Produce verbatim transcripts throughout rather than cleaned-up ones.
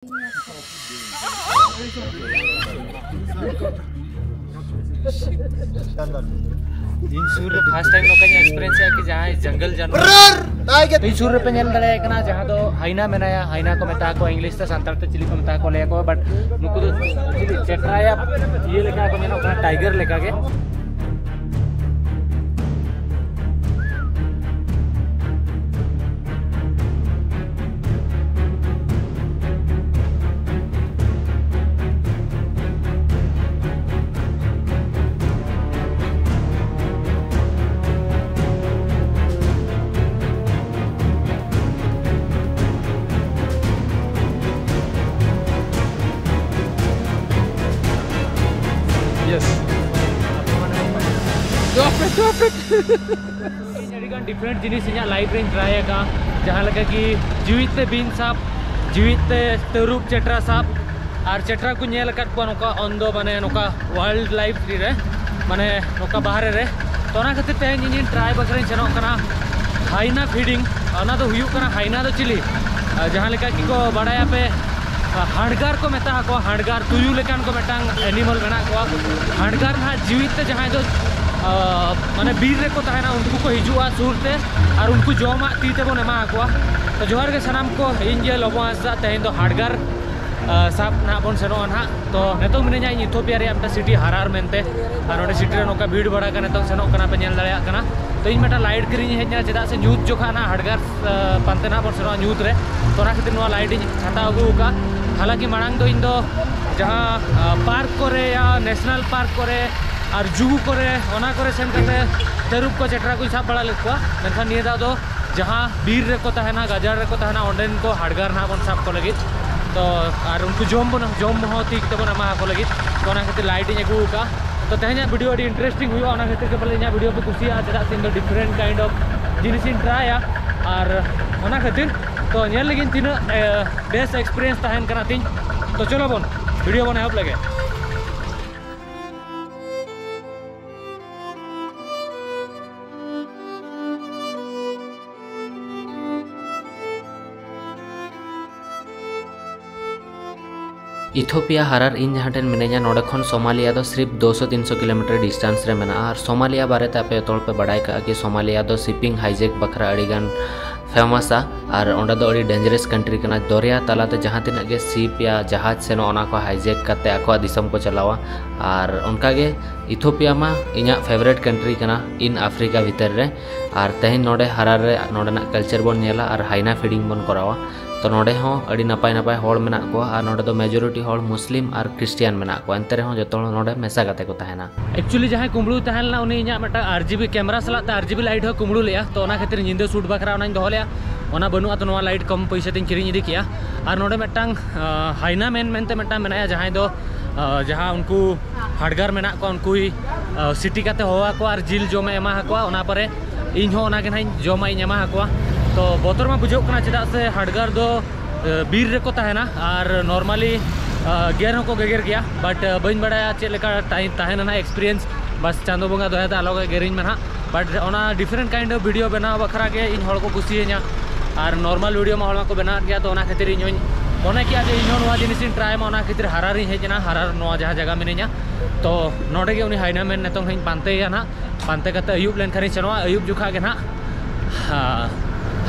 ᱤᱧ ᱥᱩᱨ ᱨᱮ first time ᱱᱚᱝᱠᱟᱧ experience ᱮᱫᱟ ᱠᱤ ᱡᱟᱦᱟᱸᱭ ᱡᱚᱝᱜᱚᱞ ᱡᱟᱱᱣᱟᱨ᱾ ᱤᱧ ᱥᱩᱨ ᱨᱮᱯᱮ ᱧᱮᱞ ᱫᱟᱲᱮᱭᱟᱭ ᱠᱟᱱᱟ, ᱡᱟᱦᱟᱸ ᱫᱚ ᱦᱟᱭᱱᱟ ᱢᱮᱱᱟᱭᱟ᱾ ᱦᱟᱭᱱᱟ ᱠᱚ ᱢᱮᱛᱟ ᱠᱚᱣᱟ, ᱤᱝᱞᱤᱥ ᱛᱮ, ᱥᱟᱱᱛᱟᱲ ᱛᱮ ᱪᱤᱞᱤ ᱠᱚ ᱢᱮᱛᱟ ᱠᱚᱣᱟ ᱞᱟᱹᱭᱟ ᱠᱚ, but ᱱᱩᱠᱩ ᱫᱚ ᱪᱤᱞᱤ ᱪᱮᱴᱨᱟᱭᱟ ᱤᱭᱟᱹ ᱞᱮᱠᱟ ᱠᱚ ᱧᱮᱞᱚᱜ ᱠᱟᱱᱟ, tiger ᱞᱮᱠᱟ ᱜᱮ᱾ Yes. Drop it, drop it. ᱤᱧ ᱟᱹᱰᱤᱜᱟᱱ different ᱡᱤᱱᱤᱥ ᱤᱧᱟᱹᱜ life ᱨᱮᱧ try ᱟᱠᱟᱫᱼᱟ, ᱡᱟᱦᱟᱸ ᱞᱮᱠᱟ ᱠᱤ ᱡᱤᱣᱤᱫ ᱛᱮ ᱵᱤᱧ ᱥᱟᱵ, ᱡᱤᱣᱤᱫ ᱛᱮ ᱛᱟᱹᱨᱩᱵ ᱪᱮᱴᱨᱟ ᱥᱟᱵ, ᱟᱨ ᱪᱮᱴᱨᱟ ᱠᱚ ᱧᱮᱞ ᱟᱠᱟᱫ ᱠᱚᱣᱟ ᱱᱚᱝᱠᱟ ᱚᱱᱫᱚ, ᱢᱟᱱᱮ ᱱᱚᱝᱠᱟ wild life ᱨᱮ, ᱢᱟᱱᱮ ᱱᱚᱝᱠᱟ ᱵᱟᱦᱨᱮ ᱨᱮ᱾ ᱛᱚ ᱚᱱᱟ ᱠᱷᱟᱹᱛᱤᱨ ᱛᱮᱦᱮᱧ ᱤᱧᱤᱧ try ᱵᱟᱠᱷᱨᱟᱧ ᱥᱮᱱᱚᱜ ᱠᱟᱱᱟ hyena feeding᱾ ᱚᱱᱟ ᱫᱚ ᱦᱩᱭᱩᱜ ᱠᱟᱱᱟ, hyena ᱫᱚ ᱪᱤᱞᱤ? ᱟᱨ ᱡᱟᱦᱟᱸ ᱞᱮᱠᱟ ᱠᱤ ᱠᱚ ᱵᱟᱲᱟᱭᱟ ᱯᱮ, ᱦᱟᱰᱜᱟᱨ ᱠᱚ ᱢᱮᱛᱟ ᱟᱠᱚᱣᱟ, ᱦᱟᱰᱜᱟᱨ ᱛᱩᱭᱩ ᱞᱮᱠᱟᱱ ᱠᱚ ᱢᱤᱫᱴᱟᱝ animal ᱢᱮᱱᱟᱜ ᱠᱚᱣᱟ᱾ ᱦᱟᱰᱜᱟᱨ ᱱᱟᱦᱟᱜ ᱡᱤᱣᱤᱫ ᱛᱮ ᱡᱟᱦᱟᱸᱭ ᱫᱚ, ᱟᱸ, ᱢᱟᱱᱮ ᱵᱤᱨ ᱨᱮᱠᱚ ᱛᱟᱦᱮᱱᱟ, ᱩᱱᱠᱩ ᱠᱚ ᱦᱤᱡᱩᱜᱼᱟ ᱥᱩᱨ ᱛᱮ ᱟᱨ ᱩᱱᱠᱩ ᱡᱚᱢᱟᱜ ᱛᱤ ᱛᱮᱵᱚᱱ ᱮᱢᱟ ᱟᱠᱚᱣᱟ᱾ ᱛᱚ ᱡᱚᱦᱟᱨ ᱜᱮ ᱥᱟᱱᱟᱢ ᱠᱚ, ᱤᱧ ᱜᱮ ᱞᱚᱵᱚ ᱦᱟᱸᱥᱫᱟ᱾ ᱛᱮᱦᱮᱧ ᱫᱚ ᱦᱟᱰᱜᱟᱨ, ᱟᱸ, ᱥᱟᱵ ᱱᱟᱦᱟᱜ ᱵᱚᱱ ᱥᱮᱱᱚᱜᱼᱟ ᱱᱟᱦᱟᱜ᱾ ᱛᱚ ᱱᱤᱛᱚᱜ ᱢᱤᱱᱟᱹᱧᱟ ᱤᱧ ᱤᱛᱷᱳᱯᱤᱭᱟ ᱨᱮᱭᱟᱜ ᱢᱤᱫᱴᱟᱝ city ᱦᱟᱨᱟᱨ ᱢᱮᱱᱛᱮ, ᱟᱨ ᱱᱚᱰᱮ city ᱨᱮ ᱱᱚᱝᱠᱟ ᱵᱷᱤᱲ ᱵᱷᱟᱲᱟ ᱠᱟᱱᱟ, ᱱᱤᱛᱚᱜ ᱥᱮᱱᱚᱜ ᱠᱟᱱᱟ ᱯᱮ, ᱧᱮᱞ ᱫᱟᱲᱮᱭᱟᱜ ᱠᱟᱱᱟ᱾ ᱛᱚ ᱤᱧ ᱢᱤᱫᱴᱟᱝ light ᱠᱤᱨᱤᱧ ᱦᱮᱡ ᱮᱱᱟ, ᱪᱮᱫᱟᱜ ᱥᱮ ᱧᱩᱛ ᱡᱚᱠᱷᱟ ᱱᱟᱦᱟᱜ ᱦᱟᱰᱜᱟᱨ, ᱟᱸ, ᱯᱟᱱᱛᱮ ᱱᱟᱦᱟᱜ ᱵᱚᱱ ᱥᱮᱱᱚᱜᱼᱟ ᱧᱩᱛ ᱨᱮ᱾ ᱛᱚ ᱚᱱᱟ ᱠᱷᱟᱹᱛᱤᱨ ᱱᱚᱣᱟ light ᱤᱧ ᱦᱟᱛᱟᱣ ᱟᱹᱜᱩ ᱟᱠᱟᱫᱼᱟ᱾ ᱦᱟᱞᱟᱝᱠᱤ ᱢᱟᱲᱟᱝ ᱫᱚ ᱤᱧ ᱫᱚ ᱡᱟᱦᱟᱸ, ᱟᱸ, park ᱠᱚᱨᱮ ᱭᱟ national park ᱠᱚᱨᱮ ᱟᱨ zoo ᱠᱚᱨᱮ, ᱚᱱᱟ ᱠᱚᱨᱮ ᱥᱮᱱ ᱠᱟᱛᱮ ᱛᱟᱹᱨᱩᱵ ᱠᱚ ᱪᱮᱴᱨᱟ ᱠᱚᱧ ᱥᱟᱵ ᱵᱟᱲᱟ ᱞᱮᱫ ᱠᱚᱣᱟ, ᱢᱮᱱᱠᱷᱟᱱ ᱱᱤᱭᱟᱹ ᱫᱷᱟᱣ ᱫᱚ ᱡᱟᱦᱟᱸ ᱵᱤᱨ ᱨᱮᱠᱚ ᱛᱟᱦᱮᱱᱟ, ᱜᱟᱡᱟᱲ ᱨᱮᱠᱚ ᱛᱟᱦᱮᱱᱟ, ᱚᱸᱰᱮᱱ ᱠᱚ ᱦᱟᱰᱜᱟᱨ ᱱᱟᱦᱟᱜ ᱵᱚᱱ ᱥᱟᱵ ᱠᱚ ᱞᱟᱹᱜᱤᱫ᱾ ᱛᱚ ᱟᱨ ᱩᱱᱠᱩ ᱡᱚᱢ ᱵᱚᱱ, ᱡᱚᱢ ᱦᱚᱸ ᱛᱤ ᱛᱮᱵᱚᱱ ᱮᱢᱟ ᱟᱠᱚ ᱞᱟᱹᱜᱤᱫ᱾ ᱛᱚ ᱚᱱᱟ ᱠᱷᱟᱹᱛᱤᱨ light ᱤᱧ ᱟᱹᱜᱩ ᱟᱠᱟᱫᱼᱟ᱾ ᱛᱚ ᱛᱮᱦᱮᱧᱟᱜ video ᱟᱹᱰᱤ interesting ᱦᱩᱭᱩᱜᱼᱟ, ᱚᱱᱟ ᱠᱷᱟᱹᱛᱤᱨ ᱜᱮ ᱯᱟᱞᱮ ᱤᱧᱟᱹᱜ video ᱯᱮ ᱠᱩᱥᱤᱭᱟᱜᱼᱟ, ᱪᱮᱫᱟᱜ ᱥᱮ ᱤᱧ ᱫᱚ different kind of ᱡᱤᱱᱤᱥ ᱤᱧ tryᱟ᱾ ᱟᱨ ᱚᱱᱟ ᱠᱷᱟᱹᱛᱤᱨ ᱛᱚ ᱧᱮᱞ ᱞᱟᱹᱜᱤᱫ ᱛᱤᱱᱟᱹᱜ, ᱮ, best experience ᱛᱟᱦᱮᱱ ᱠᱟᱱᱟ ᱛᱤᱧ᱾ ᱛᱚ ᱪᱚᱞᱚ ᱵᱚᱱ video ᱵᱚᱱ ᱮᱦᱚᱵ ᱞᱮᱜᱮ᱾ ᱤᱛᱷᱳᱯᱤᱭᱟ ᱦᱟᱨᱟᱨ, ᱤᱧ ᱡᱟᱦᱟᱸ ᱴᱷᱮᱱ ᱢᱤᱱᱟᱹᱧᱟ, ᱱᱚᱰᱮ ᱠᱷᱚᱱ ᱥᱳᱢᱟᱞᱤᱭᱟ ᱫᱚ ᱥᱤᱨᱯ ᱫᱩᱥᱚ ᱛᱤᱱᱥᱚ ᱠᱤᱞᱳᱢᱤᱴᱟᱨ ᱰᱤᱥᱴᱮᱱᱥ ᱨᱮ ᱢᱮᱱᱟᱜᱼᱟ᱾ ᱟᱨ ᱥᱳᱢᱟᱞᱤᱭᱟ ᱵᱟᱨᱮᱛᱮ ᱟᱯᱮ ᱡᱚᱛᱚ ᱦᱚᱲ ᱯᱮ ᱵᱟᱰᱟᱭ ᱠᱟᱜᱼᱟ ᱠᱤ ᱥᱳᱢᱟᱞᱤᱭᱟ ᱫᱚ ᱥᱤᱯᱤᱝ ᱦᱟᱭᱡᱮᱠ ᱵᱟᱠᱷᱨᱟ ᱟᱹᱰᱤ ᱜᱟᱱ ᱯᱷᱮᱢᱟᱥᱟ᱾ ᱟᱨ ᱚᱸᱰᱮ ᱫᱚ ᱟᱹᱰᱤ ᱰᱮᱧᱡᱟᱨᱟᱥ ᱠᱟᱱᱴᱨᱤ ᱠᱟᱱᱟ᱾ ᱫᱚᱨᱭᱟ ᱛᱟᱞᱟᱛᱮ ᱡᱟᱦᱟᱸ ᱛᱤᱱᱟᱹᱜ ᱜᱮ ᱥᱤᱯ ᱭᱟ ᱡᱟᱦᱟᱡᱽ ᱥᱮᱱᱚᱜ, ᱚᱱᱟ ᱠᱚ ᱦᱟᱭᱡᱮᱠ ᱠᱟᱛᱮ ᱟᱠᱚᱣᱟᱜ ᱫᱤᱥᱚᱢ ᱠᱚ ᱪᱟᱞᱟᱣᱟ᱾ ᱟᱨ ᱚᱱᱠᱟᱜᱮ ᱤᱛᱷᱳᱯᱤᱭᱟ ᱢᱟ ᱤᱧᱟᱹᱜ ᱯᱷᱮᱵᱟᱨᱮᱴ ᱠᱟᱱᱴᱨᱤ ᱠᱟᱱᱟ ᱤᱱ ᱟᱯᱷᱨᱤᱠᱟ ᱵᱷᱤᱛᱟᱹᱨ ᱨᱮ᱾ ᱟᱨ ᱛᱮᱦᱮᱧ ᱱᱚᱰᱮ ᱦᱟᱨᱟᱨ ᱨᱮ ᱱᱚᱰᱮᱱᱟᱜ ᱠᱟᱞᱪᱟᱨ ᱵᱚᱱ ᱧᱮᱞᱟ ᱟᱨ ᱦᱟᱭᱱᱟ ᱯᱷᱤᱰᱤᱝ ᱵᱚᱱ ᱠᱚᱨᱟᱣᱟ᱾ ᱛᱚ ᱱᱚᱰᱮ ᱦᱚᱸ ᱟᱹᱰᱤ ᱱᱟᱯᱟᱭ ᱱᱟᱯᱟᱭ ᱦᱚᱲ ᱢᱮᱱᱟᱜ ᱠᱚᱣᱟ ᱟᱨ ᱱᱚᱰᱮ ᱫᱚ ᱢᱮᱡᱚᱨᱤᱴᱤ ᱦᱚᱲ ᱢᱩᱥᱞᱤᱢ ᱟᱨ ᱠᱷᱨᱤᱥᱴᱤᱭᱟᱱ ᱢᱮᱱᱟᱜ ᱠᱚᱣᱟ, ᱮᱱᱛᱮ ᱨᱮᱦᱚᱸ ᱡᱚᱛᱚ ᱦᱚᱲ ᱱᱚᱰᱮ ᱢᱮᱥᱟ ᱠᱟᱛᱮ ᱠᱚ ᱛᱟᱦᱮᱱᱟ᱾ ᱮᱠᱪᱩᱭᱮᱞᱤ ᱡᱟᱦᱟᱸᱭ ᱠᱩᱢᱵᱽᱲᱩᱭ ᱛᱟᱦᱮᱸ ᱞᱮᱱᱟ, ᱩᱱᱤ ᱤᱧᱟᱹᱜ ᱢᱤᱫᱴᱟᱝ ᱟᱨ ᱡᱤ ᱵᱤ ᱠᱮᱢᱮᱨᱟ ᱥᱟᱞᱟᱜ ᱛᱮ ᱟᱨ ᱡᱤ ᱵᱤ ᱞᱟᱭᱤᱴ ᱦᱚᱸ ᱠᱩᱢᱵᱽᱲᱩ ᱞᱮᱜᱼᱟ, ᱛᱚ ᱚᱱᱟ ᱠᱷᱟᱹᱛᱤᱨ ᱧᱤᱫᱟᱹ ᱥᱩᱴ ᱵᱟᱠᱷᱨᱟ ᱚᱱᱟᱧ ᱫᱚᱦᱚ ᱞᱮᱜᱼᱟ᱾ ᱚᱱᱟ ᱵᱟᱹᱱᱩᱜᱼᱟ, ᱛᱚ ᱱᱚᱣᱟ ᱞᱟᱭᱤᱴ ᱠᱚᱢ ᱯᱚᱭᱥᱟ ᱛᱤᱧ ᱠᱤᱨᱤᱧ ᱤᱫᱤ ᱠᱮᱜᱼᱟ᱾ ᱟᱨ ᱱᱚᱰᱮ ᱢᱤᱫᱴᱟᱝ, ᱟᱸ, ᱦᱟᱭᱱᱟ ᱢᱮᱱ ᱢᱮᱱᱛᱮ ᱢᱤᱫᱴᱟᱝ ᱢᱮᱱᱟᱭᱟ, ᱡᱟᱦᱟᱸᱭ ᱫᱚ, ᱟᱸ, ᱡᱟᱦᱟᱸ ᱩᱱᱠᱩ ᱦᱟᱰᱜᱟᱨ ᱢᱮᱱᱟᱜ ᱠᱚᱣᱟ, ᱩᱱᱠᱩᱭ, ᱟᱸ, ᱥᱤᱴᱤ ᱠᱟᱛᱮ ᱦᱚᱦᱚ ᱟᱠᱚᱣᱟ ᱟᱨ ᱡᱤᱞ ᱡᱚᱢᱮ ᱮᱢᱟ ᱟᱠᱚᱣᱟ᱾ ᱚᱱᱟ ᱯᱚᱨᱮ ᱤᱧ ᱦᱚᱸ ᱚᱱᱟ ᱜᱮ ᱱᱟᱦᱟᱜ ᱤᱧ ᱡᱚᱢᱟᱜ ᱤᱧ ᱮᱢᱟ ᱟᱠᱚᱣᱟ᱾ ᱛᱚ ᱵᱚᱛᱚᱨ ᱢᱟ ᱵᱩᱡᱷᱟᱹᱜ ᱠᱟᱱᱟ, ᱪᱮᱫᱟᱜ ᱥᱮ ᱦᱟᱰᱜᱟᱨ ᱫᱚ, ᱟᱸ, ᱵᱤᱨ ᱨᱮᱠᱚ ᱛᱟᱦᱮᱱᱟ ᱟᱨ ᱱᱚᱨᱢᱟᱞᱤ, ᱟᱸ, ᱜᱮᱨ ᱦᱚᱸᱠᱚ ᱜᱮᱜᱮᱨ ᱜᱮᱭᱟ᱾ ᱵᱟᱴ, ᱟᱸ, ᱵᱟᱹᱧ ᱵᱟᱲᱟᱭᱟ ᱪᱮᱫ ᱞᱮᱠᱟ ᱴᱟᱭᱤᱢ ᱛᱟᱦᱮᱱᱟ ᱱᱟᱦᱟᱜ ᱮᱠᱥᱯᱤᱨᱤᱭᱮᱱᱥ᱾ ᱵᱟᱥ ᱪᱟᱸᱫᱳ ᱵᱚᱸᱜᱟ ᱫᱚᱭᱟ ᱛᱮ ᱟᱞᱚ ᱜᱮ ᱜᱮᱨᱤᱧ ᱢᱟ ᱱᱟᱦᱟᱜ᱾ ᱵᱟᱴ ᱚᱱᱟ ᱰᱤᱯᱷᱟᱨᱮᱱᱴ ᱠᱟᱭᱤᱱᱰ ᱚᱯᱷ ᱵᱷᱤᱰᱤᱭᱳ ᱵᱮᱱᱟᱣ ᱵᱟᱠᱷᱨᱟ ᱜᱮ ᱤᱧ ᱦᱚᱲ ᱠᱚ ᱠᱩᱥᱤᱭᱟᱹᱧᱟ᱾ ᱟᱨ ᱱᱚᱨᱢᱟᱞ ᱵᱷᱤᱰᱤᱭᱳ ᱢᱟ ᱦᱚᱲ ᱢᱟᱠᱚ ᱵᱮᱱᱟᱣᱮᱫ ᱜᱮᱭᱟ, ᱛᱚ ᱚᱱᱟ ᱠᱷᱟᱹᱛᱤᱨ ᱤᱧ ᱦᱚᱸᱧ ᱢᱚᱱᱮ ᱠᱮᱜᱼᱟ ᱡᱮ ᱤᱧ ᱦᱚᱸ ᱱᱚᱣᱟ ᱡᱤᱱᱤᱥ ᱤᱧ ᱴᱨᱟᱭ ᱢᱟ᱾ ᱚᱱᱟ ᱠᱷᱟᱹᱛᱤᱨ ᱦᱟᱨᱟᱨ ᱤᱧ ᱦᱮᱡ ᱮᱱᱟ, ᱦᱟᱨᱟᱨ ᱱᱚᱣᱟ ᱡᱟᱦᱟᱸ ᱡᱟᱭᱜᱟ ᱢᱤᱱᱟᱹᱧᱟ᱾ ᱛᱚ ᱱᱚᱰᱮ ᱜᱮ ᱩᱱᱤ ᱦᱟᱭᱱᱟ ᱢᱮᱱ ᱱᱤᱛᱚᱝ ᱦᱟᱸᱜ ᱤᱧ ᱯᱟᱱᱛᱮᱭᱮᱭᱟ ᱱᱟᱦᱟᱜ᱾ ᱯᱟᱱᱛᱮ ᱠᱟᱛᱮ ᱟᱹᱭᱩᱵ ᱞᱮᱱᱠᱷᱟᱱᱤᱧ ᱥᱮᱱᱚᱜᱼᱟ, ᱟᱹᱭᱩᱵ ᱡᱚᱠᱷᱟ ᱜᱮ ᱱᱟᱦᱟᱜ, ᱦᱟ,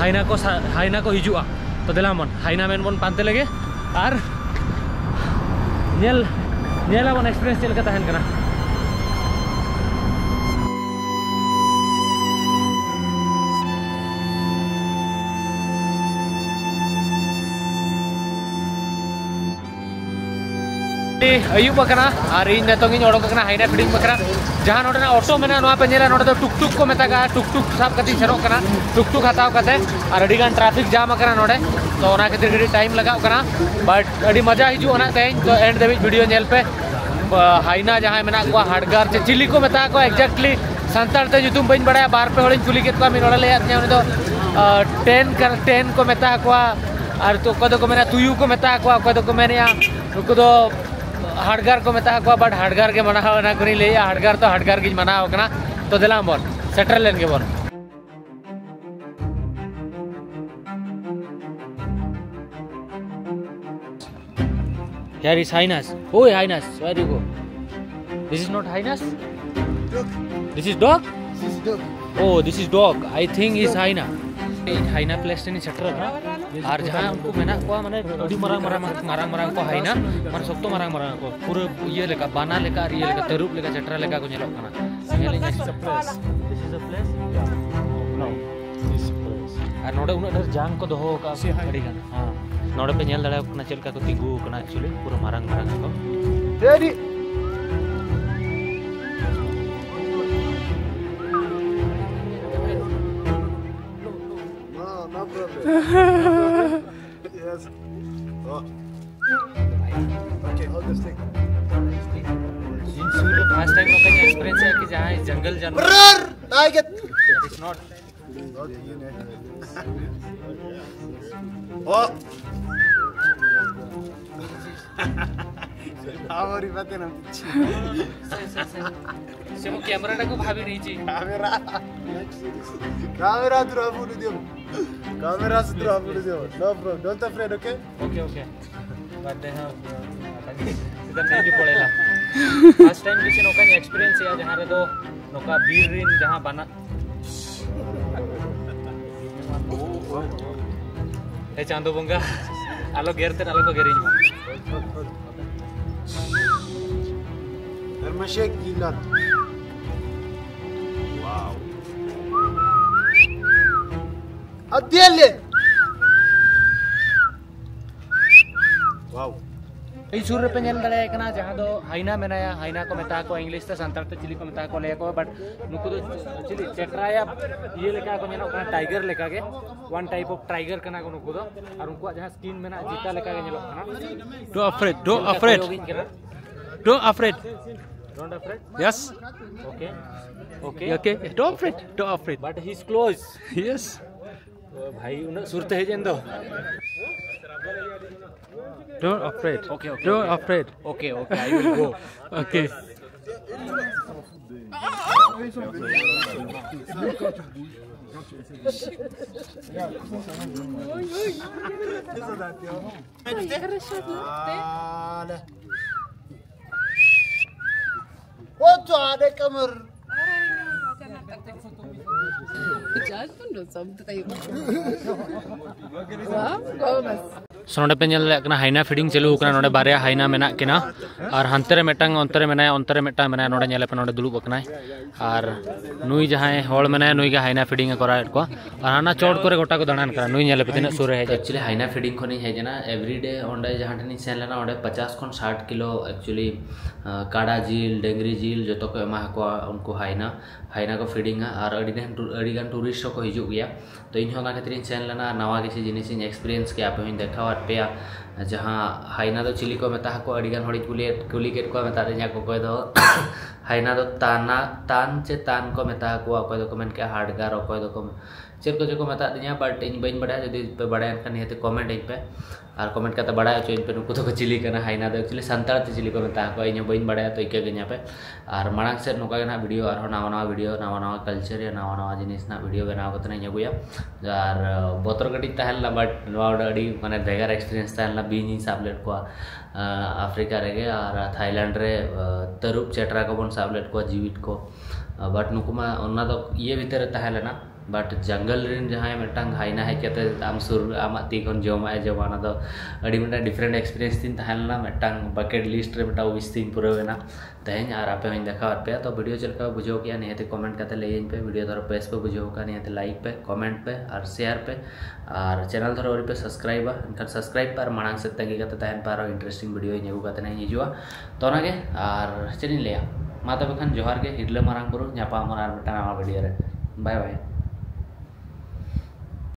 ᱦᱟᱭᱱᱟ ᱠᱚ ᱥᱟ-, ᱦᱟᱭᱱᱟ ᱠᱚ ᱦᱤᱡᱩᱜᱼᱟ᱾ ᱛᱚ ᱫᱮᱞᱟ ᱵᱚᱱ ᱦᱟᱭᱱᱟ ᱢᱮᱱ ᱵᱚᱱ ᱯᱟᱱᱛᱮ ᱞᱮᱜᱮ ᱟᱨ ᱧᱮᱞ, ᱧᱮᱞ ᱟᱵᱚᱱ ᱮᱠᱥᱯᱤᱨᱤᱭᱮᱱᱥ ᱪᱮᱫ ᱞᱮᱠᱟ ᱛᱟᱦᱮᱱ ᱠᱟᱱᱟ᱾ ᱟᱹᱭᱩᱵ ᱟᱠᱟᱱᱟ ᱟᱨ ᱤᱧ ᱱᱤᱛᱚᱝ ᱤᱧ ᱚᱰᱚᱠ ᱟᱠᱟᱱᱟ ᱦᱟᱭᱱᱟ ᱯᱷᱤᱰᱤᱝ ᱵᱟᱠᱷᱨᱟ᱾ ᱡᱟᱦᱟᱸ ᱱᱚᱰᱮᱱᱟᱜ ᱚᱴᱳ ᱢᱮᱱᱟᱜᱼᱟ, ᱱᱚᱣᱟ ᱯᱮ ᱧᱮᱞᱟ, ᱱᱚᱰᱮ ᱫᱚ ᱴᱩᱠ ᱴᱩᱠ ᱠᱚ ᱢᱮᱛᱟᱜᱼᱟ᱾ ᱴᱩᱠ ᱴᱩᱠ ᱥᱟᱵ ᱠᱟᱛᱮᱧ ᱥᱮᱱᱚᱜ ᱠᱟᱱᱟ, ᱴᱩᱠ ᱴᱩᱠ ᱦᱟᱛᱟᱣ ᱠᱟᱛᱮ᱾ ᱟᱨ ᱟᱹᱰᱤ ᱜᱟᱱ ᱴᱨᱟᱯᱷᱤᱠ ᱡᱟᱢ ᱟᱠᱟᱱᱟ ᱱᱚᱰᱮ, ᱛᱚ ᱚᱱᱟ ᱠᱷᱟᱹᱛᱤᱨ ᱠᱟᱹᱴᱤᱡ ᱴᱟᱭᱤᱢ ᱞᱟᱜᱟᱜ ᱠᱟᱱᱟ᱾ ᱵᱟᱴ ᱟᱹᱰᱤ ᱢᱚᱡᱟ ᱦᱤᱡᱩᱜᱼᱟ ᱱᱟᱜ ᱛᱮᱦᱮᱧ, ᱛᱚ ᱮᱱᱰ ᱫᱷᱟᱹᱵᱤᱡ ᱵᱷᱤᱰᱤᱭᱳ ᱧᱮᱞ ᱯᱮ᱾ ᱵᱟ-, ᱦᱟᱭᱱᱟ ᱡᱟᱦᱟᱸᱭ ᱢᱮᱱᱟᱜ ᱠᱚᱣᱟ, ᱦᱟᱰᱜᱟᱨ ᱪᱮ ᱪᱤᱞᱤ ᱠᱚ ᱢᱮᱛᱟ ᱠᱚᱣᱟ ᱮᱠᱡᱮᱠᱴᱞᱤ ᱥᱟᱱᱛᱟᱲ ᱛᱮ ᱧᱩᱛᱩᱢ ᱵᱟᱹᱧ ᱵᱟᱲᱟᱭᱟ᱾ ᱵᱟᱨ ᱯᱮ ᱦᱚᱲᱤᱧ ᱠᱩᱞᱤ ᱠᱮᱫ ᱠᱚᱣᱟ, ᱢᱤᱫ ᱦᱚᱲᱮ ᱞᱟᱹᱭᱟᱫ ᱛᱤᱧᱟ ᱩᱱᱤ ᱫᱚ, ᱟ, ᱴᱮᱱ ᱠᱟᱱᱟ, ᱴᱮᱱ ᱠᱚ ᱢᱮᱛᱟ ᱠᱚᱣᱟ᱾ ᱟᱨ ᱛᱚ ᱚᱠᱚᱭ ᱫᱚᱠᱚ ᱢᱮᱱᱟ ᱛᱩᱭᱩ ᱠᱚ ᱢᱮᱛᱟ ᱠᱚᱣᱟ, ᱚᱠᱚᱭ ᱫᱚᱠᱚ ᱢᱮᱱᱮᱜᱼᱟ ᱱᱩᱠᱩ ᱫᱚ ᱦᱟᱰᱜᱟᱨ ᱠᱚ ᱢᱮᱛᱟ ᱠᱚᱣᱟ, ᱵᱟᱴ ᱦᱟᱰᱜᱟᱨ ᱜᱮ ᱢᱟᱱᱟᱣ, ᱚᱱᱟ ᱠᱚᱨᱮᱧ ᱞᱟᱹᱭᱮᱜᱼᱟ, ᱦᱟᱰᱜᱟᱨ ᱛᱚ ᱦᱟᱰᱜᱟᱨ ᱜᱤᱧ ᱢᱟᱱᱟᱣ ᱠᱟᱱᱟ᱾ ᱛᱚ ᱫᱮᱞᱟ ᱵᱚᱱ ᱥᱮᱴᱮᱨ ᱞᱮᱱ ᱜᱮᱵᱚᱱ᱾ Here is hyenas. Oh, hyenas. Where you go? This is not hyenas. This is dog. Oh, this is dog. I think is hyena. ᱤᱧ ᱦᱟᱭᱱᱟ ᱯᱞᱮᱥ ᱴᱷᱮᱱᱤᱧ ᱥᱮᱴᱮᱨ ᱮᱱᱟ᱾ ᱟᱨ ᱡᱟᱦᱟᱸ ᱩᱱᱠᱩ ᱢᱮᱱᱟᱜ ᱠᱚᱣᱟ, ᱢᱟᱱᱮ ᱟᱹᱰᱤ ᱢᱟᱨᱟᱝ ᱢᱟᱨᱟᱝ, ᱢᱟᱨᱟᱝ ᱢᱟᱨᱟᱝ ᱠᱚ ᱦᱟᱭᱱᱟ, ᱢᱟᱱᱮ ᱥᱚᱠᱛᱚ ᱢᱟᱨᱟᱝ ᱢᱟᱨᱟᱝ ᱠᱚ, ᱯᱩᱨᱟᱹ ᱤᱭᱟᱹ ᱞᱮᱠᱟ, ᱵᱟᱱᱟ ᱞᱮᱠᱟ ᱟᱨ ᱤᱭᱟᱹ ᱞᱮᱠᱟ, ᱛᱟᱹᱨᱩᱵ ᱞᱮᱠᱟ, ᱪᱮᱴᱨᱟ ᱞᱮᱠᱟ ᱠᱚ ᱧᱮᱞᱚᱜ ᱠᱟᱱᱟ᱾ ᱧᱮᱞ ᱤᱧ ᱥᱚᱠᱛᱚ᱾ This is a place? No. ᱟᱨ ᱱᱚᱰᱮ ᱩᱱᱟᱹᱜ ᱰᱷᱮᱨ ᱡᱟᱝ ᱠᱚ ᱫᱚᱦᱚ ᱟᱠᱟᱫᱼᱟ, ᱟᱹᱰᱤ ᱜᱟᱱ᱾ ᱦᱮᱸ᱾ ᱱᱚᱰᱮ ᱯᱮ ᱧᱮᱞ ᱫᱟᱲᱮᱭᱟᱠᱚ ᱠᱟᱱᱟ ᱪᱮᱫ ᱞᱮᱠᱟ ᱠᱚ ᱛᱤᱸᱜᱩ ᱟᱠᱟᱱᱟ, actually ᱯᱩᱨᱟᱹ ᱢᱟᱨᱟᱝ ᱢᱟᱨᱟᱝ ᱠᱚ᱾ No, no problem. Yes. Oh. Okay, hold this thing. ᱤᱧ ᱥᱩᱨ ᱨᱮ first time ᱱᱚᱝᱠᱟᱧ experience ᱮᱫᱟ ᱠᱤ ᱡᱟᱦᱟᱸᱭ ᱡᱚᱝᱜᱚᱞ ᱡᱟᱱᱣᱟᱨ᱾ Brrr! I get. That is not. Oh. Amari bate na pichi. ସେ ମୋ କ୍ୟାମେରାଟାକୁ ଭାବି ନେଇଛି। Camera. Camera dura bulu demo. Camera dura bulu demo. No bro, don't afraid, okay? Okay, okay. ବାଦେ ହଁ, ସିଧା ନେଇକି ପଳେଇଲା। ଫାଷ୍ଟ ଟାଇମ୍ କିଛି ନୋକାନ ଏକ୍ସପିରିଏନ୍ସ ୟା ଯାହାରେ ତ ନୋକା ବୀର ରିନ୍ ଯାହା ବାନା। ଏ ଚାନ୍ଦ ବଙ୍ଗା, ଆଲୋ ଗେର ତେ ଆଲୋ ଗେରିଂ। Hermashek gilat. Wow. Adele. Wow. ᱤᱧ ᱥᱩᱨ ᱨᱮᱯᱮ ᱧᱮᱞ ᱫᱟᱲᱮᱭᱟᱭ ᱠᱟᱱᱟ, ᱡᱟᱦᱟᱸ ᱫᱚ ᱦᱟᱭᱱᱟ ᱢᱮᱱᱟᱭᱟ᱾ ᱦᱟᱭᱱᱟ ᱠᱚ ᱢᱮᱛᱟ ᱠᱚᱣᱟ ᱤᱝᱞᱤᱥ ᱛᱮ, ᱥᱟᱱᱛᱟᱲ ᱛᱮ ᱪᱤᱞᱤ ᱠᱚ ᱢᱮᱛᱟ ᱠᱚᱣᱟ ᱞᱟᱹᱭ ᱟᱠᱚ, but ᱱᱩᱠᱩ ᱫᱚ ᱪᱤᱞᱤ ᱪᱮᱴᱨᱟᱭᱟ ᱤᱭᱟᱹ ᱞᱮᱠᱟ ᱠᱚ ᱧᱮᱞᱚᱜ ᱠᱟᱱᱟ, ᱴᱟᱭᱜᱟᱨ ᱞᱮᱠᱟ ᱜᱮ, one type of tiger ᱠᱟᱱᱟ ᱠᱚ ᱱᱩᱠᱩ ᱫᱚ᱾ ᱟᱨ ᱩᱱᱠᱩᱣᱟᱜ ᱡᱟᱦᱟᱸ ᱥᱠᱤᱱ ᱢᱮᱱᱟᱜᱼᱟ, ᱡᱤᱛᱟ ᱞᱮᱠᱟ ᱜᱮ ᱧᱮᱞᱚᱜ ᱠᱟᱱᱟ᱾ Don't afraid, don't afraid. ᱠᱚᱭᱚᱜᱤᱧ ᱠᱟᱱᱟ᱾ Don't afraid. Don't afraid? Yes. Okay. Okay. Okay. Don't afraid. Don't afraid. But he's close. Yes. ᱳ ᱵᱷᱟᱭ, ᱩᱱᱟᱹᱜ ᱥᱩᱨ ᱛᱮ ᱦᱮᱡ ᱮᱱ ᱫᱚ᱾ Don't afraid. Okay, okay, don't afraid. Okay, okay, I will go. Okay. Dale. Ocho de comer. So ᱱᱚᱰᱮ ᱯᱮ ᱧᱮᱞ ᱫᱟᱲᱮᱭᱟᱜ ᱠᱟᱱᱟ, ᱦᱟᱭᱱᱟ ᱯᱷᱤᱰᱤᱝ ᱪᱟᱹᱞᱩ ᱟᱠᱟᱱᱟ᱾ ᱱᱚᱰᱮ ᱵᱟᱨᱭᱟ ᱦᱟᱭᱱᱟ ᱢᱮᱱᱟᱜ ᱠᱤᱱᱟ, ᱟᱨ ᱦᱟᱱᱛᱮ ᱨᱮ ᱢᱤᱫᱴᱟᱝ, ᱚᱱᱛᱮ ᱨᱮ ᱢᱮᱱᱟᱭᱟ, ᱚᱱᱛᱮ ᱨᱮ ᱢᱤᱫᱴᱟᱝ ᱢᱮᱱᱟᱭᱟ᱾ ᱱᱚᱰᱮ ᱧᱮᱞᱮ ᱯᱮ, ᱱᱚᱰᱮ ᱫᱩᱲᱩᱵ ᱟᱠᱟᱱᱟᱭ᱾ ᱟᱨ ᱱᱩᱭ ᱡᱟᱦᱟᱸᱭ ᱦᱚᱲ ᱢᱮᱱᱟᱭᱟ, ᱱᱩᱭ ᱜᱮ ᱦᱟᱭᱱᱟ ᱯᱷᱤᱰᱤᱝ ᱮ ᱠᱚᱨᱟᱣᱮᱫ ᱠᱚᱣᱟ᱾ ᱟᱨ ᱦᱟᱱᱟ ᱪᱚᱴ ᱠᱚᱨᱮ ᱜᱚᱴᱟ ᱠᱚ ᱫᱟᱬᱟᱱ ᱠᱟᱱᱟ᱾ ᱱᱩᱭ ᱧᱮᱞᱮ ᱯᱮ, ᱛᱤᱱᱟᱹᱜ ᱥᱩᱨ ᱨᱮ ᱦᱮᱡ ᱟᱠᱟᱱᱟ᱾ Actually ᱦᱟᱭᱱᱟ ᱯᱷᱤᱰᱤᱝ ᱠᱷᱚᱱᱤᱧ ᱦᱮᱡ ᱮᱱᱟ᱾ Everyday ᱚᱸᱰᱮ ᱡᱟᱦᱟᱸ ᱴᱷᱮᱱᱤᱧ ᱥᱮᱱ ᱞᱮᱱᱟ, ᱚᱸᱰᱮ ᱯᱚᱪᱟᱥ ᱠᱷᱚᱱ ᱥᱟᱴ ᱠᱤᱞᱳ actually ᱠᱟᱰᱟ ᱡᱤᱞ, ᱰᱟᱹᱝᱨᱤ ᱡᱤᱞ ᱡᱚᱛᱚ ᱠᱚ ᱮᱢᱟ ᱠᱚᱣᱟ ᱩᱱᱠᱩ ᱦᱟᱭᱱᱟ᱾ ᱦᱟᱭᱱᱟ ᱠᱚ ᱯᱷᱤᱰᱤᱝᱟ, ᱟᱨ ᱟᱹᱰᱤ ᱜᱟᱱ ᱴᱩ- ᱟᱹᱰᱤ ᱜᱟᱱ ᱴᱩᱨᱤᱥᱴ ᱦᱚᱸᱠᱚ ᱦᱤᱡᱩᱜ ᱜᱮᱭᱟ᱾ ᱛᱚ ᱤᱧ ᱦᱚᱸ ᱚᱱᱟ ᱠᱷᱟᱹᱛᱤᱨ ᱤᱧ ᱥᱮᱱ ᱞᱮᱱᱟ, ᱟᱨ ᱱᱟᱣᱟ ᱠᱤᱪᱷᱩ ᱡᱤᱱᱤᱥ ᱤᱧ ᱮᱠᱥᱯᱤᱨᱤᱭᱮᱱᱥ ᱠᱮᱜᱼᱟ, ᱟᱯᱮ ᱦᱚᱸᱧ ᱫᱮᱠᱷᱟᱣᱟᱫ ᱯᱮᱭᱟ᱾ ᱡᱟᱦᱟᱸ ᱦᱟᱭᱱᱟ ᱫᱚ ᱪᱤᱞᱤ ᱠᱚ ᱢᱮᱛᱟ ᱦᱟᱠᱚᱣᱟ, ᱟᱹᱰᱤ ᱜᱟᱱ ᱦᱚᱲᱤᱧ ᱠᱩᱞᱤᱭᱮᱫ ᱠᱩᱞᱤ ᱠᱮᱫ ᱠᱚᱣᱟ, ᱢᱮᱛᱟᱜ ᱫᱤᱧᱟ ᱠᱚ ᱚᱠᱚᱭ ᱫᱚ ᱦᱟᱭᱱᱟ ᱫᱚ ᱛᱟᱱᱟ ᱛᱟᱱ ᱪᱮ ᱛᱟᱱ ᱠᱚ ᱢᱮᱛᱟ ᱦᱟᱠᱚᱣᱟ, ᱚᱠᱚᱭ ᱫᱚᱠᱚ ᱢᱮᱱ ᱠᱮᱜᱼᱟ ᱦᱟᱰᱜᱟᱨ, ᱚᱠᱚᱭ ᱫᱚᱠᱚ ᱪᱮᱫ ᱠᱚᱪᱚ ᱠᱚ ᱢᱮᱛᱟᱜ ᱫᱤᱧᱟ, but ᱤᱧ ᱵᱟᱹᱧ ᱵᱟᱲᱟᱭᱟ᱾ ᱡᱩᱫᱤ ᱯᱮ ᱵᱟᱲᱟᱭᱟᱱ ᱠᱷᱟᱱ ᱱᱤᱦᱟᱹᱛ comment ᱟᱹᱧ ᱯᱮ, ᱟᱨ comment ᱠᱟᱛᱮ ᱵᱟᱲᱟᱭ ᱦᱚᱪᱚᱧ ᱯᱮ ᱱᱩᱠᱩ ᱫᱚᱠᱚ ᱪᱤᱞᱤ ᱠᱟᱱᱟ, ᱦᱟᱭᱱᱟ ᱫᱚ actually ᱥᱟᱱᱛᱟᱲ ᱛᱮ ᱪᱤᱞᱤ ᱠᱚ ᱢᱮᱛᱟ ᱦᱟᱠᱚᱣᱟ, ᱤᱧ ᱦᱚᱸ ᱵᱟᱹᱧ ᱵᱟᱲᱟᱭᱟ᱾ ᱛᱚ ᱤᱠᱟᱹ ᱠᱟᱹᱧᱟ ᱯᱮ᱾ ᱟᱨ ᱢᱟᱲᱟᱝ ᱥᱮᱫ ᱱᱚᱝᱠᱟ ᱜᱮ ᱱᱟᱦᱟᱜ ᱵᱷᱤᱰᱤᱭᱳ, ᱟᱨᱦᱚᱸ ᱱᱟᱣᱟ ᱱᱟᱣᱟ ᱵᱷᱤᱰᱤᱭᱳ, ᱱᱟᱣᱟ ᱱᱟᱣᱟ ᱠᱟᱞᱪᱟᱨ ᱨᱮᱭᱟᱜ ᱱᱟᱣᱟ ᱱᱟᱣᱟ ᱡᱤᱱᱤᱥ ᱱᱟᱦᱟᱜ ᱵᱷᱤᱰᱤᱭᱳ ᱵᱮᱱᱟᱣ ᱠᱟᱛᱮ ᱤᱧ ᱟᱹᱜᱩᱭᱟ᱾ ᱟᱨ ᱵᱚᱛᱚᱨ ᱠᱟᱹᱴᱤᱡ ᱛᱟᱦᱮᱸ ᱞᱮᱱᱟ, but ᱱᱚᱣᱟ ᱫᱚ ᱟᱹᱰᱤ ᱢᱟᱱᱮ ᱵᱷᱮᱜᱟᱨ ᱮᱠᱥᱯᱤᱨᱤᱭᱮᱱᱥ ᱛᱟᱦᱮᱸ ᱞᱮᱱᱟ᱾ ᱵᱤᱧ ᱤᱧ ᱥᱟᱵ ᱞᱮᱫ ᱠᱚᱣᱟ ᱟᱯᱷᱨᱤᱠᱟ ᱨᱮᱜᱮ, ᱟᱨ ᱛᱷᱟᱭᱞᱮᱱᱰ ᱨᱮ ᱛᱟᱹᱨᱩᱵ ᱪᱮᱴᱨᱟ ᱠᱚᱵᱚᱱ ᱥᱟᱵ ᱞᱮᱫ ᱠᱚᱣᱟ ᱡᱤᱣᱤᱫ ᱠᱚ᱾ ᱵᱟᱴ ᱱᱩᱠᱩ ᱢᱟ ᱚᱱᱟ ᱫᱚ ᱤᱭᱟᱹ ᱵᱷᱤᱛᱤᱨ ᱨᱮ ᱛᱟᱦᱮᱸ ᱞᱮᱱᱟ᱾ ᱵᱟᱴ ᱡᱟᱝᱜᱚᱞ ᱨᱮᱱ ᱡᱟᱦᱟᱸᱭ ᱢᱤᱫᱴᱟᱝ ᱦᱟᱭᱱᱟ ᱦᱮᱡ ᱠᱟᱛᱮ ᱟᱢ ᱥᱩᱨ ᱟᱢᱟᱜ ᱛᱤ ᱠᱷᱚᱱ ᱡᱚᱢᱟᱜ ᱮ ᱡᱚᱢᱟ, ᱚᱱᱟ ᱫᱚ ᱟᱹᱰᱤ ᱢᱤᱫᱴᱟᱝ ᱰᱤᱯᱷᱟᱨᱮᱱᱴ ᱮᱠᱥᱯᱤᱨᱤᱭᱮᱱᱥ ᱛᱤᱧ ᱛᱟᱦᱮᱸ ᱞᱮᱱᱟ᱾ ᱢᱤᱫᱴᱟᱝ ᱵᱟᱠᱮᱴ ᱞᱤᱥᱴ ᱨᱮ ᱢᱤᱫᱴᱟᱝ ᱩᱭᱤᱥ ᱛᱤᱧ ᱯᱩᱨᱟᱹᱣ ᱮᱱᱟ ᱛᱮᱦᱮᱧ, ᱟᱨ ᱟᱯᱮ ᱦᱚᱸᱧ ᱫᱮᱠᱷᱟᱣᱟᱫ ᱯᱮᱭᱟ᱾ ᱛᱚ ᱵᱷᱤᱰᱤᱭᱳ ᱪᱮᱫ ᱞᱮᱠᱟ ᱯᱮ ᱵᱩᱡᱷᱟᱹᱣ ᱠᱮᱜᱼᱟ, ᱱᱤᱦᱟᱹᱛ comment ᱠᱟᱛᱮ ᱞᱟᱹᱭᱟᱹᱧ ᱯᱮ᱾ ᱵᱷᱤᱰᱤᱭᱳ ᱫᱷᱚᱨᱚ ᱵᱮᱥ ᱯᱮ ᱵᱩᱡᱷᱟᱹᱣ ᱠᱟᱜᱼᱟ, ᱱᱤᱦᱟᱹᱛ like ᱯᱮ, comment ᱯᱮ, ᱟᱨ share ᱯᱮ᱾ ᱟᱨ ᱪᱮᱱᱮᱞ ᱫᱷᱚᱨᱚ ᱟᱹᱣᱨᱤ ᱯᱮ ᱥᱟᱵᱥᱠᱨᱟᱭᱤᱵᱟ, ᱮᱱᱠᱷᱟᱱ ᱥᱟᱵᱥᱠᱨᱟᱭᱤᱵ ᱯᱮ, ᱟᱨ ᱢᱟᱲᱟᱝ ᱥᱮᱫ ᱛᱟᱺᱜᱤ ᱠᱟᱛᱮ ᱛᱟᱦᱮᱱ ᱯᱮ, ᱟᱨᱚ ᱤᱱᱴᱟᱨᱮᱥᱴᱤᱝ ᱵᱷᱤᱰᱤᱭᱳ ᱤᱧ ᱟᱹᱜᱩ ᱠᱟᱛᱮ ᱤᱧ ᱦᱤᱡᱩᱜᱼᱟ᱾ ᱛᱚ ᱚᱱᱟᱜᱮ, ᱟᱨ ᱪᱮᱫ ᱤᱧ ᱞᱟᱹᱭᱟ, ᱢᱟ ᱛᱚᱵᱮ ᱠᱷᱟᱱ ᱡᱚᱦᱟᱨ ᱜᱮ, ᱦᱤᱨᱞᱟᱹ ᱢᱟᱨᱟᱝ ᱵᱩᱨᱩ, ᱧᱟᱯᱟᱢ ᱟᱵᱚᱱ ᱟᱨ ᱢᱤᱫᱴᱟᱝ ᱱᱟᱣᱟ ᱵᱷᱤᱰᱤᱭᱳ ᱨᱮ᱾ ᱵᱟᱭ ᱵᱟᱭ᱾